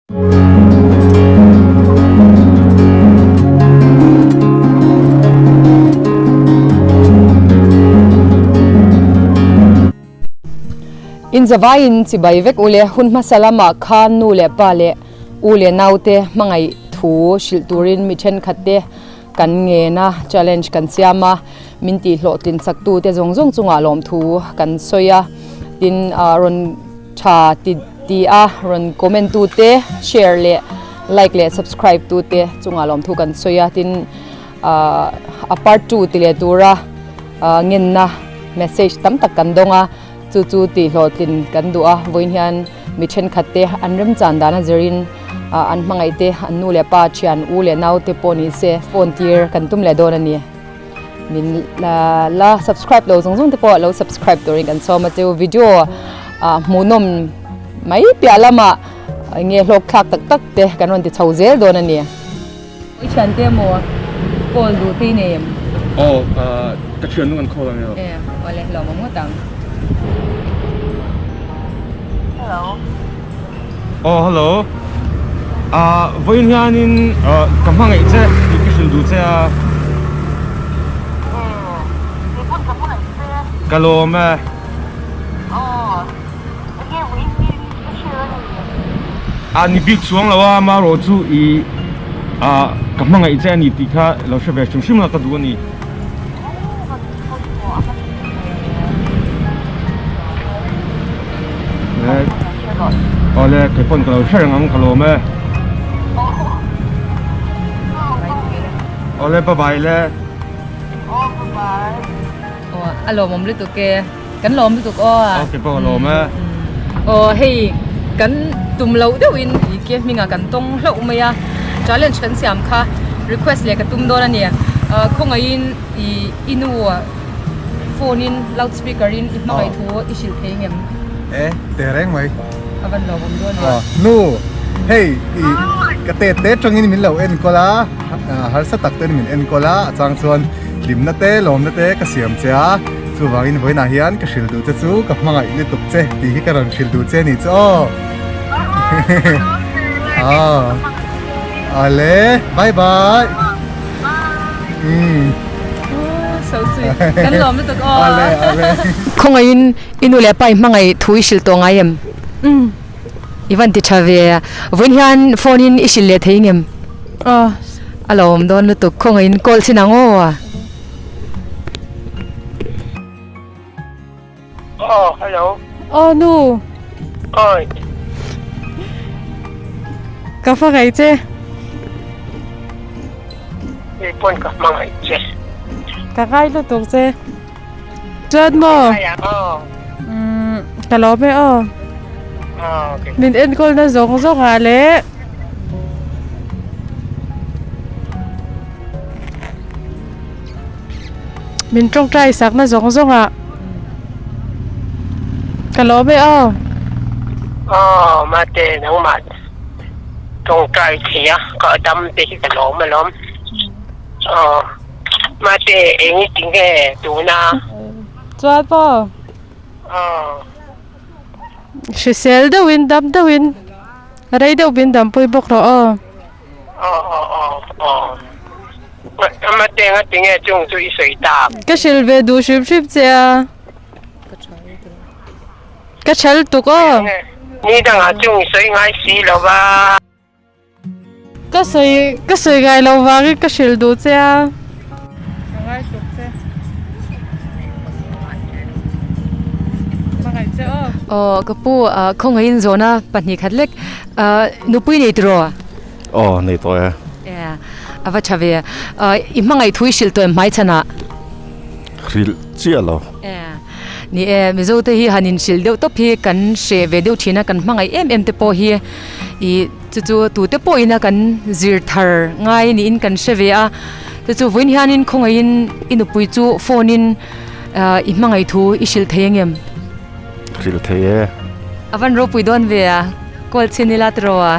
In zavaiin chibai vek u le, hun hmasa lamah khan nu leh pa leh u leh naute hmangaih thu hrilh turin mi thenkhat te kan ngen a, challenge kan siam a, min tih hlawhtlin chak tute zawng zawng chungah lawmthu kan sawi a, tin rawn tha ti ti a rawn comment tute share leh like leh subscribe tute chungah lawmthu kan sawi a, tin a part 2 ti leh tura ngenna message tam tak kan dawng a, chu chu tih hlawhtlin kan duh a, vawiin hian mi thenkhat te an remchan dan a zirin an hmangaih te an nu leh pa thian u leh nau te pawh ni se phone tir kan tum leh dawn a ni. Min la subscribe lo zawng zawng te pawh lo subscribe turin kan sawm a chu video hmuhnawm mai piah lamah enge hlawk thlak tak tak te kan rawn ti chho zel dawn a ni. I thian te maw call duh te i nei em? Aw ka thian nung an call ang emaw. E awle lawmawm ngawt ang. Hello. Aw hello. Ah vawiin hianin ka hmangaih che tih ka hrilh duh che a. Umm kei pawn ka hmangaih che. Ka lawm e. Aw enge vawiin hi ka hrilh a ni. Ah ni bik chuang lo a amaherawh chu i ah ka hmangaih che a ni tih kha lo hre ve hrim hrim a ka duh a ni. Awle kei pawn ka lo hre reng ang ka lawm e. Awle bye bye le. Aw a lawmawm lutuk e. Kan lawm lutuk aw. Aw kei pawh ka lawm e. Aw hei kan tum loh deuhin i ke hmingah kan tawng hlauh mai a. Challenge kan siam kha request leh ka tum dawn a ni. Khawngaihin i i nu phone in loud speaker in i hmangaih thu i hrilh thei ngem? E teh reng mai. A van lawmawm dawn ve. Aw nu hei i ka te te tangin min lo enkawl a harsa tak ten min enkawl a a chang chuan hlimna te lawmna te ka siam che a chuvangin vawiinah hian ka hrilh duh che chu ka hmangaih lutuk che tih hi ka rawn hrilh duh che a nih chu aw. Aw awle bye bye. Kan lawm lutuk aw. Khawngaihin i nu leh pa i hmangaih thu i hrilh tawh ngai em? I van ti tha ve. Vawiin hian phone in i hrilh leh thei ngem? Aw. A lawm dawn lutuk. Khawngaihin call chhin ang aw. Aw, hello. Aw nu. Oi. Ka hmangaih che. Kei pawn ka hmangaih che. Ka ngai lutuk che. Chuan maw? Aw. Umm ka lawm e aw. Aw. Min enkawlna zawng zawng ah leh. Min tawngtai sakna zawng zawng ah ka lawm e aw. Aw mate nangmah tawngtai thei a ka dam te hi ka lawm alawm. Aw mate eng i ti nge tuna. Chuan pawh. Aw. Hrisel deuhin dam deuhin rei deuh min dampui bawk rawh aw. Aw aw aw aw. Amate ngati nge chung chu i sawi tak? Ka hrilh ve duh hrim hrim che a. Ka chhal tuk aw. Ni dangah chung i sawi ngai si lo va. Ka sawi ka sawi ngai lo vangin ka hrilh duh che a. Ka ngai tuk che. Hmangaih che aw. Aw ka pu khawngaihin zawhna 2 khat lek nupui nei tiraw? Aw nei tawh e. E a va tha ve. I hmangaih thu i hrilh tawh em hmai chhanah? Hrilh chiah lo. E ni e Mizo te hi han inhrilh deuh tawp hi kan hreh ve deuh thin a kan hmangaih em em te pawh hi i chu chu tute pawhin a kan zir thar ngai niin kan hre ve a chu chu vawiin hianin khawngaihin i nupui chu phone in i hmangaih thu i hrilh thei ang em? Hrilh thei e. A van ropui dawn ve a, call chhin ila tiraw a.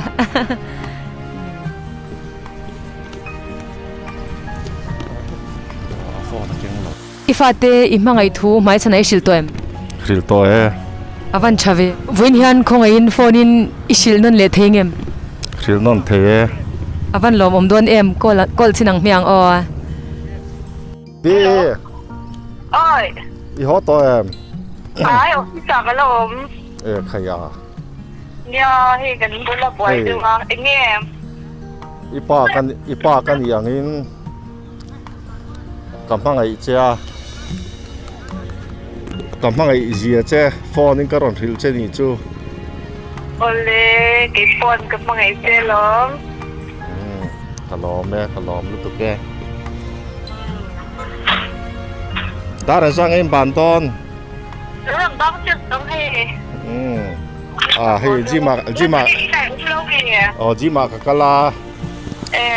I fate i hmangaih thu hmaichhan ah i hrilh tawh em? Hrilh tawh e. A van tha ve. Vawiin hian khawngaihin phone in i hrilh nawn leh thei ngem? Hrilh nawn thei e. A van lawmawm dawn em call call chin ang hmiang aw. Pi. Oi. I haw tawh em? Ai office ah ka la awm. E khai a. Nia hei kan bula buai deuh a enge? I pa kan i pa ka nih angin ka hmangaih che a. Ka hmangaih zia che phone in ka rawn hrilh che nih chu. Awle kei phone ka hmangaih che lawm. Umm ka lawm e ka lawm lutuk e. Dar an zang em ban dawn. Ram bang chu tawng hei. Umm ah hei gym ah gym ah aw gym ah ka kal a. E.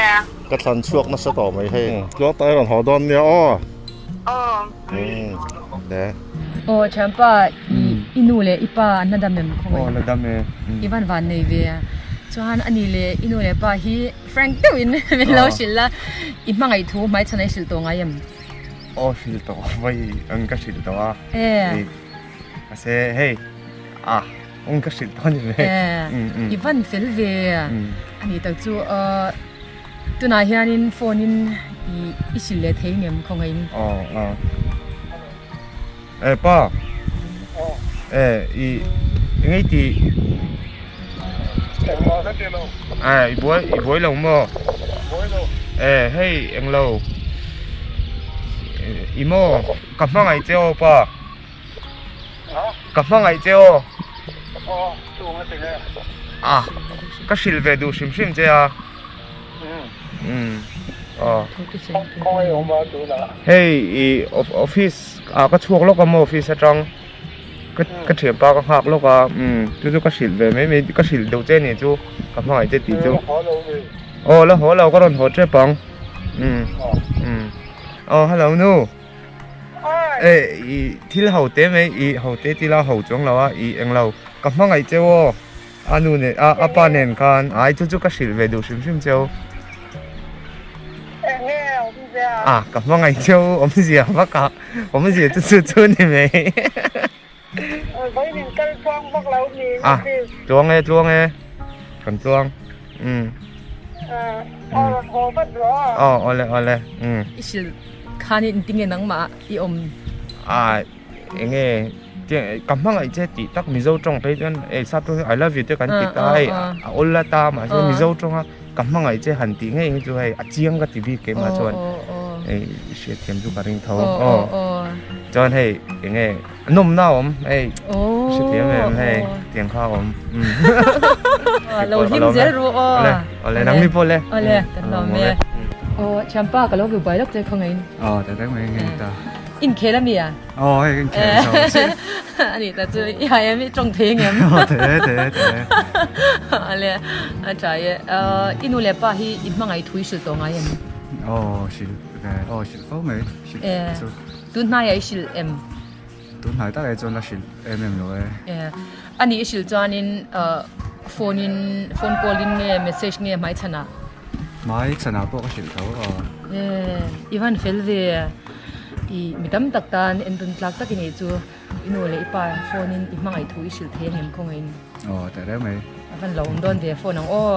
Ka thlan chhuak nasa tawh mai hei. Tluang tak i rawn haw dawn nia aw. Aw thianpa i nu leh i pa an la dam em khaw Aw la dam e. I van van nei ve a. Chuan ani leh i nu leh pa hi frank deuh in min lo hrilh a. I hmangaih thu hmaichhan a i hrilh tawh ngai em? Aw hrilh tawh vai ang ka hrilh tawh a. Mahse hei ah ang ka hrilh tawh a ni ve. I van fel ve a ni tak chu. Tunah hianin phone in i hrilh leh thei ngem khawngaihin. Aw aw. Eh pa. Eh i engei ti. Engmah ka ti lo. Eh i buai i buai lo maw? Buai lo. Eh hei englo. I maw ka hmangaih che aw pa. Ka hmangaih che aw. Aw, chung a ti nge. A, ka hrilh ve duh hrim hrim che a. Umm. Aw. Khawngaih awm a tunah. Hei i office ah ka chhuak lawk a maw office atang. Ka ka thianpa ka nghak lawk a. Umm, chu chu ka hrilh ve mai mai ka hrilh deuh che ni chu ka hmangaih che tih chu. Aw la haw lo ka rawn haw tep ang. Umm. Umm. Aw hello nu. Eh i thil ho te mai i ho te tila ho chuang lo a i englo ka hmangaih cheu aw a nu nen a a pa nen khan ai chu chu ka hrilh ve duh hrim hrim cheu a ka hmangaih cheu awmzia vak a awmzia chu chu chu ni mai a tluang e tluang e kan tluang umm aw awle awle umm I hrilh khan in tinge nangmah i awm a enge ka hmangaih che tih tak Mizo tawng phei chuan eh sap tawng I love you te kan ti ta hei a awl la ta mahse Mizo tawnga ka hmangaih che han tih ngei hi chu hei a chiang ka ti bik keimah chuan hei i hriatthiam chu ka ring tho aw chuan hei enge nawmna a awm hei hrethiam em hei tiang kha a awm lo hlim zel ru aw awle awle nangni pawh le awle kan lawm e aw thianpa ka lo view bai lawk che khawngaih in aw tak tak mai nge ta inkhel a mi a aw hei ka inkhel zo chiah ani ta chu i hai em i tawng thei ngem aw thei thei thei awle a tha e i nu leh pa hi i hmangaih thu i hrilh tawh ngai em aw hrilh aw hrilh fo mai hrilh chu Tun hnaiah i hrilh em? Tun hnai takah chuan la hrilh em em lo e. A nih i hrilh chuanin phone in phone call in nge message nge hmai chhanah? Hmai chhanah pawh ka hrilh tho a. I van fel ve i mi tam tak tan entawn tlak tak i nih chu i nu leh i pa phone in i hmangaih thu i hrilh thei a ngem khawngaih in. Aw teh reng mai. A van lo awm dawn ve phone ang aw.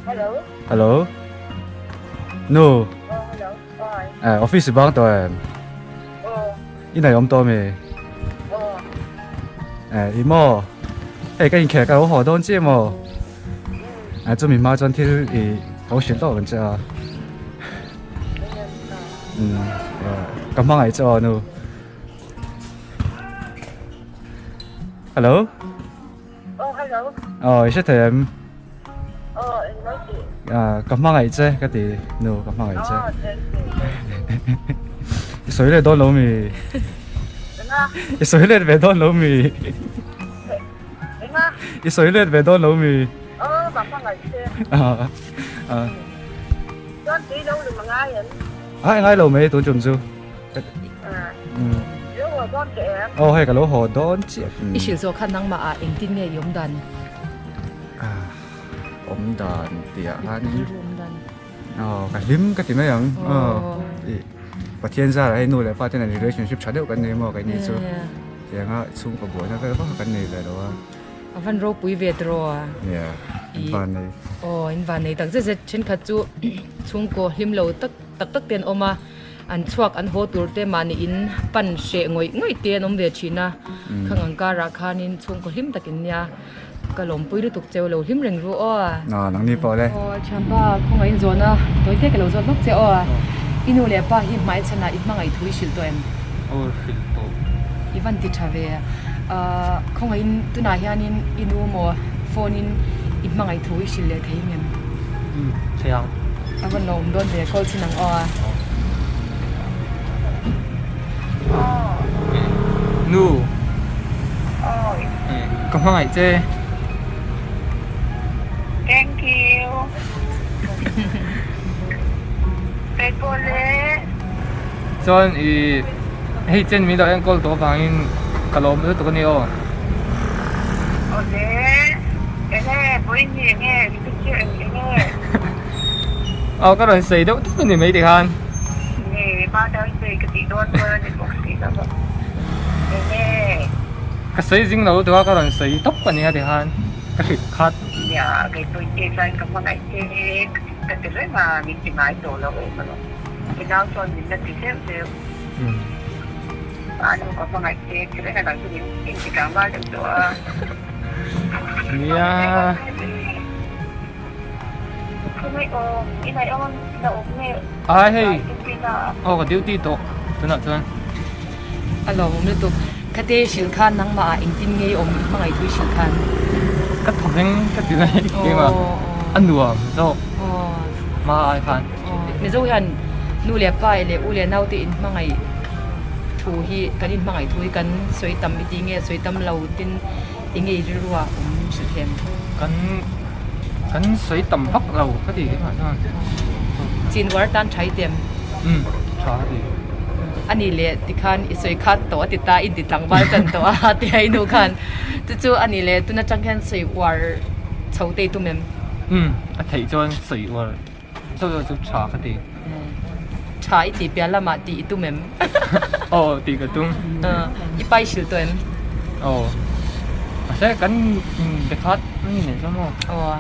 Hello. Hello. Nu. Oh, hello. Oi. Eh, office bang to em. Oh. I nei om to mi. Oh. Eh, i mo. Hei ka in khe ka lo haw dawn chi mo. Eh, chu mi ma chuan thil i ko hrilh tawh kan che a. Mm. Ka hmangaih che aw nu. Hello. Oh, hello. Oh, i hre thei em? Oh, eng mai ti. Ah, ka hmangaih che ka ti. Nu, ka hmangaih che. Oh, thank you. I sawi leh dawn lo mi? Enga? I sawi let ve dawn lo mi? Enga? I sawi let ve dawn lo mi? Oh, ka hmangaih che. Ah, ah. Chuan tui lo lum a ngai em? Ah, ngai lo mai tun tum chu. Aw hei ka lo haw dawn chiah. I hrilh zawh khan nangmah ah engtin nge i awm dan? Awm dan tih ah khan aw ka hlim ka ti mai ang aw Pathian zarah hei nu leh pa ten an relationship tha deuh kan nei maw keini chu. Tianga chhungkaw buaina vel vak kan nei ve lo a. A van ropui ve tiraw a? Nia, in van nei. Aw, in van nei tak zet zet. Thenkhat chu chhungkaw hlim lo tak tak tak te an awm a, an chhuak an haw tur te mahni in pan hreh ngawih ngawih te an awm ve thin a. Khang ang karah khanin chhungkaw hlim tak in nia. Ka lawmpui lutuk cheu lo hlim reng ru aw. Na, nangni pawh le. Aw, thianpa khawngaih in zawhna tawi te ka lo zawt lawk che aw. I nu leh pa hi hmai chhanah i hmangaih thu i hrilh tawh em? Aw, hrilh tawh. I van ti tha ve. Ahh, khawngaih in tunah hianin i nu maw phone in i hmangaih thu i hrilh leh thei ngem? Umm, thei ang. A van lo awm dawn ve, call chin ang aw. Nu. Ka hmangaih che. Thank you. Kei pawh le. Chuan i hei chen min lo enkawl tawh avangin ka lawm lutuk a ni aw. Awle. Enge vawiin enge picture enge. Aw ka rawn sawi deuh tawp a ni mai tikhan. Nge Mother's Day ka tih dawn chuan a ni bawk si lo va. Enge. Ka sawi zing lo lutuk a ka rawn sawi tawp a nia tikhan ka hrilh khat. Nia kei pawh in tih chuan ka hmangaih che ka ti reng a min ti ngai tawh lo em alawm. I nau chuan min la ti zeuh zeuh. Anu ka hmangaih che ti reng a nang chu min inti tlangval deuh tawh a. Nia. Ai hei aw ka duty tawh tunah chuan. A lawmawm lutuk. Khate hrilh khan nangmah ah engtin nge i awm i hmangaih thu i hrilh khan? Ka thaw veng ka ti mai keimah a nuam zawk hma ai khan. Mizo hian nu leh pa leh u leh naute in hmangaih thu hi kan in hmangaih thu hi kan sawi tam i ti nge sawi tam lo tin Eng nge i rilru ah awm hrilh hem? Kan kan sawi tam vak lo ka ti keimah chuan. Chin uar tan tha i ti em? Umm tha ka ti. A nih leh tikhan i sawi khat tawh a ti ta i ti tlangval tan tawh a ti a i nu khan. Chu chu a nih leh tuna tang hian sawi uar chho te i tum em? Umm a theih chuan sawi uar chho deuh chu tha ka ti. Tha i tih piah lamah tih i tum em? Aw tih ka tum. I pai hrilh tawh em? Aw. Mahse kan be khat a ni nen chuan maw? Aw.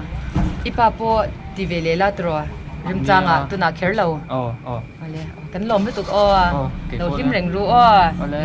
I pa pawh ti ve leh la tiraw? Remchangah tunah kher lo. Aw aw. Awle. Kan lawm lutuk aw. Lo hlim reng ru aw. Awle.